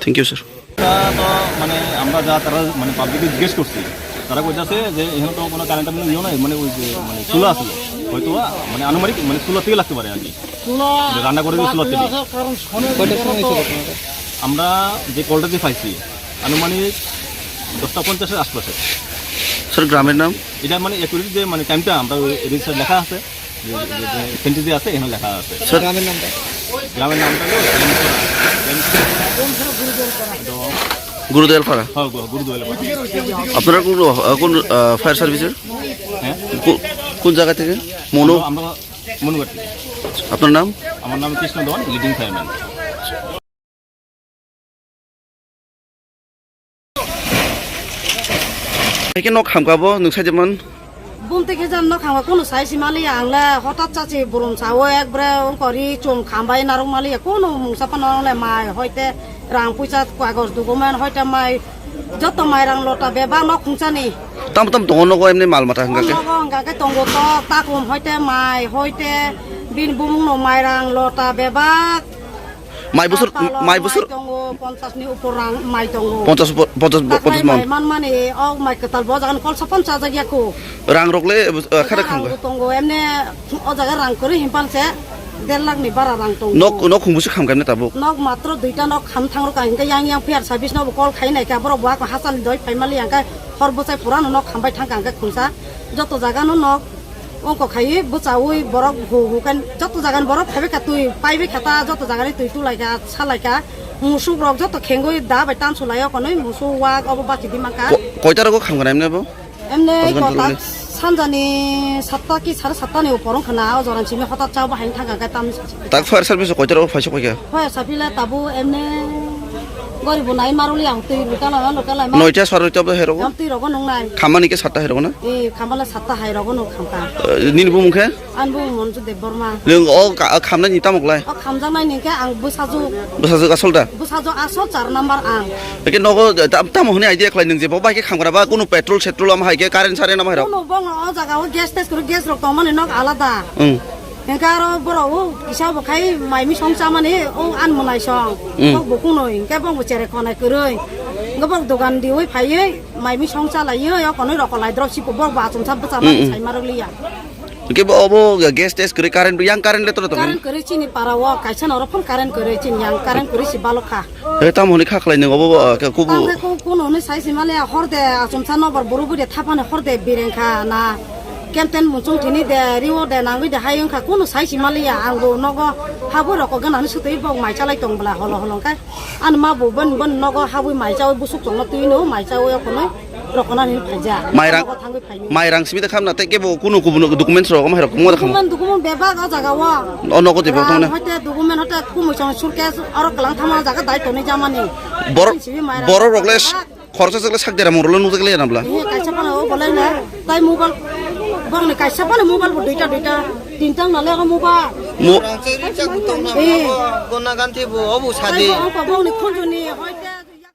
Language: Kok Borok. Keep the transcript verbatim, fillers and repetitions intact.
Thank you, sir. এটা তো মানে আমরা যা তারা মানে পাবলিককে জিজ্ঞেস করছি, তারা কইতাছে যে এখানে তো কোনো কারেন্ট টারেন্ট ইয়ে নাই, মানে ওই যে মানে চুলা আছিল, হয়তো বা মানে আনুমানিক মানে চুলা থেকে লাগতে পারে আর কি। চুলা যে রান্না করে যে চুলা থেকে। আছে, কারণ সনের কয়টার সময় ভিতরে ছিল তো আপনারা? আমরা যে কলটা যে পাইছি আনুমানিক দশটা পঞ্চাশের আশপাশে। স্যার, গ্রামের নাম? এটা মানে অ্যাকুরেট যে মানে টাইমটা আমরা ওই রেজিস্টার লেখা আছে, যে, যে, যে সেন্টিজে আছে, এখানে লেখা আছে। স্যার, গ্রামের নামটা? গ্রামের নামটা হলো জেমসপাড়া। জেমসপাড়া। তো গুরুদয়াল পাড়া। হ্যাঁ, গু-, গুরুদয়াল পাড়া। আপনারা কোন, আহ, কোন, আহ, ফায়ার সার্ভিসের? হ্যাঁ? কো-, কোন জায়গা থেকে? মনো? আমরা, আমরা মনুঘাট থেকে। আপনার নাম? আমার নাম কৃষ্ণ ধন, leading fireman. Hai khe nok khamkha bo nwng saijakman? Bumtwi khe jan nok khamkha, kunu sai si maliya, ang le hotat cha si burum sa o ekbare wngkori chum khambai narwk maliya, kunu mungsa phano ang le mai hoite rang puisa kagoj document hoite mai joto mai rang lota bebak nok khungsa ni. Tam tam tongo nogo emni mal mata hwnkha khe? Nogo hwnkha khe tongo tok takhum hoite mai hoite bini bumung no mai rang lota bebak. Mai bosor, mai bosor. Mai tongo, ponchas ni upor rang mai tongo. Ponchas upor, ponchas, ponchas mai man. Mai man mani, o mai kwtal bo jagan kol sapon chajak ya ko. Rang rok le, eh, khare khamga. Rang tongo, emne o jaga rang kwrwi himpan se der lakh ni bara rang tongo. Nok, nok khungbusi khamkha emne tabuk? Nok matro duita nok kham thangrok ang hingke yang yang fire service no bo kol khai nai kha, borok bo ako hachal ni doi phai mali ang khe hor bwchai pura no nok khambai thang kha ang khe khungsa. Joto jaga no nok Ongko khaiwi bwchaui borok hu hu khe joto jagani borok phaibai kha twi paibai kha ta joto jagani twi tulai kha salai kha musuk rok joto khengwi da bai tansu lai o konwi musuk wak obo bachidi mankha. Ko-, koita rogo khamkha emne bo? Emne kota sanjani satta ki sare satta ni upor wngkha na o jorani simi hotat cha bahai thangkha khe tamni sasi. Tak fire service koita rogo phaisok kha? Fire service le tabu emne gori bo nai maruli ang twi luka lama luka lama. Noita sar noita bo hero. Am twi rogo nung nai. Khamani ke satta hero na? E khamala satta hai rogo nung khamkha. Eh, nini bumung khe? Ani bumung Monju Debbarma. Nung o ka-, khamnai ni tamo klai? O khamjaknai ni khe ang bwsajwk. Bwsajwk asol da? Bwsajwk asol char number ang. Eke nogo tam, tamo hwnwi idea khlai nung je bo bai khe khamkra ba kunu petrol setrol am hai khe current saren am hai rok? Kunu bong o jaga o gas tes kuru gas rok tongmani nok alada. Hmm. Hingke aro borok o kisa bo khai mai misong chamani o an mwnai song. Mm. Kok bo kunui hingke bong bo chere khonai kwrwi. Hingke bok dogan diui phaiwi mai misong chalaiwi o konui rok kolai drop sipo bok bo achomsa bwchamani Mm, mm. Sai marok liya. Hingke bo obo gas test kwrwi current bo yang current le toro tongmani. Current kwrwi chini para o kaisa norok phone current kwrwi chini yang current kwrwi si balok kha. He tamo hwnwi kha khlai nung obo bo, ah, ke kubu. Tamo khe ku-, kuno hwnwi sai si male hor de achomsa nokbar buru buri thapani hor de bireng kha na. Kemten muchung thini de riwo de nangwi de hai wngkha kuno sai si maliya ang bo nogo habwi roko gana hwnwi swtwi bok mai chalai tong bwla holo holo wngkha. Ani ma bo boni boni nogo habwi mai chawi busuk chongno twi no mai chawi okono rokona hwnwi phaija. Mairang. Nogo thangwi Mairang simi da khamna tei kebo kuno kubuno documents rok omo hai rok omo da khamna. Document, document bebak o jaga o. O nogo tei bo Rang tongna. Hoite document hoite kumui chong suitcase oro kwlang thama jaga dai tonwi jamani. Bor-, Simi mairang borok rok le bebak. Khoroksa chwk le sak dera moro le nujak le nabla. Ni kaisa phano o bolai na. Tai mobile bong ni kaisa phano mobile bo duita duita tintang na le o mobile. Mo- Eh. Gona ganti bo obo Tai sadi. Bo ongko bong ni khunjuni hoite.